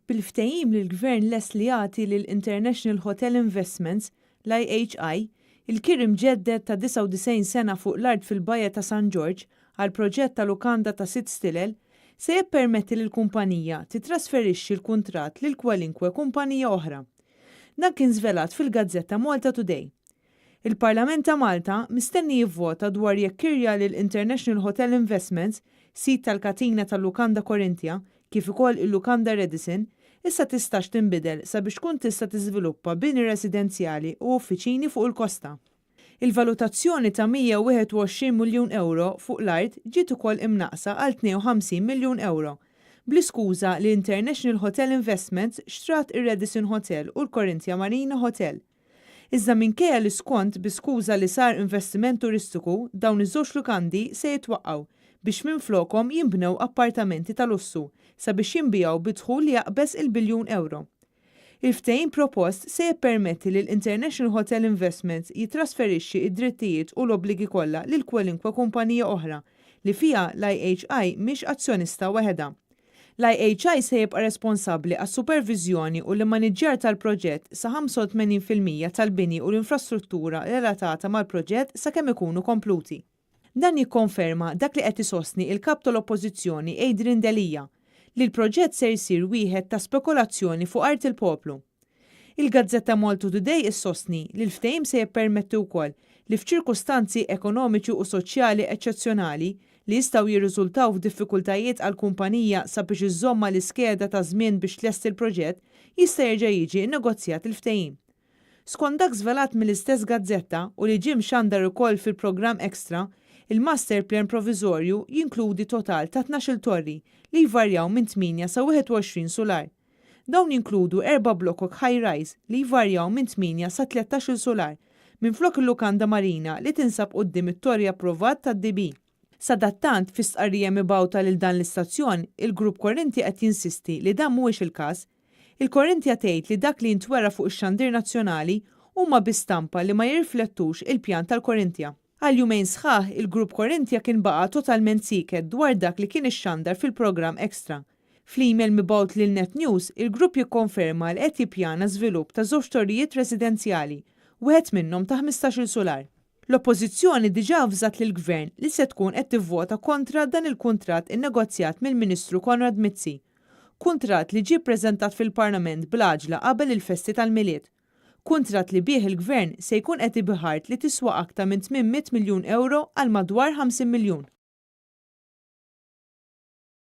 Bil-ftehim li l-Gvern lest li jagħti lil International Hotel Investments, l-IHI, il-kiri mġedded ta' 99 sena fuq l-art fil-Bajja ta' San Ġorġ għal proġett ta' lukanda ta' sitt stilel, se jippermetti lill-kumpanija titrasferixxi l-kuntratt lil kwalinkwe kumpanija oħra. Dan kien żvelat fil-gazzetta Malta Today. Il-Parlament ta' Malta mistenni jivvota dwar jekk kirja lil International Hotel Investments, sid tal-katina tal-Lukanda Corinthia, kif ukoll il-Lukanda Radisson, issa tistax tinbidel sabiex tkun tista' tiżviluppa bini residenzjali u uffiċini fuq il-kosta. Il-valutazzjoni ta' 121 miljun ewro fuq l-art ġiet ukoll imnaqqsa għal 52 miljun ewro, bl-iskuża li International Hotel Investments xtrat ir-Radisson Hotel u l-Corinthia Marina Hotel. Iżda minkejja l-iskont bi skuża li sar investiment turistiku dawn iż-żewġ lukandi se jitwaqqgħu biex minflokhom jinbnew appartamenti ta' lussu sabiex jinbiegħu bi dħul li jaqbeż il-biljun ewro. Il-ftehim propost se jippermetti lil International Hotel Investments jittrasferixxi d-drittijiet u l-obbligi kollha lil kwalinkwe kumpanija oħra li fiha l-IHI mhix azzjonista waħedha. L-IHI se jibqa' responsabbli għas-superviżjoni u l-immaniġġjar tal-proġett sa 85% tal-bini u l-infrastruttura relatata mal-proġett sakemm ikunu kompluti. Dan jikkonferma dak li qed isostni il-Kap tal-Oppożizzjoni Adrian Delia, li l-proġett ser jsir wieħed ta' spekulazzjoni fuq art il-poplu. Il-gazzetta Malta Today issostni li l-ftehim se jippermetti wkoll li f'ċirkustanzi ekonomiċi u soċjali eċċezzjonali li jistgħu jirriżultaw f'diffikultajiet għall-kumpanija sabiex iżżomm mal-iskeda ta' żmien biex tlesti l-proġett jista' jerġa' jiġi nnegozjat il-ftehim. Skont dak żvelat mill-istess gazzetta u li ġie mxandar ukoll fil-programm Extra, il-master plan proviżorju jinkludi total ta' 12-il torri li jvarjaw minn tmienja sa 21 sular. Dawn jinkludu erba' blokok high-rise li jvarjaw minn tmienja sa 13-il sular, minflok il-lukanda Marina li tinsab quddiem it-torri approvat tad-DB. Sadattant, fi stqarrija mibgħuta lil dan l-istazzjon, il-Grupp Corinthia qed jinsisti li dan mhuwiex il-każ. Il-Corinthia tgħid li dak li jintwera fuq ix-xandir nazzjonali huma biss stampa li ma jirriflettux il-pjan tal-Corinthia. Għal jumejn sħaħ, il-Grupp Corinthia kien baqa' totalment sieket dwar dak li kien ixxandar fil-programm Extra. Fl-email mibgħut lil Net News, il-grupp jikkonferma li qed jippjana żvilupp ta' żewġ torrijiet residenzjali, wieħed minnhom ta' 15-il sular. L-Oppożizzjoni diġà avżat lill-Gvern li se tkun qed tivvota kontra dan il-kuntratt innegozjat mill-Ministru Konrad Mizzi. Kuntratt li ġie ppreżentat fil-Parlament bl-għaġla qabel il-festi tal-Milied. Kuntratt li bih il-Gvern se jkun qed ibigħ art li tiswa aktar minn 800 miljun ewro għal madwar 50 miljun.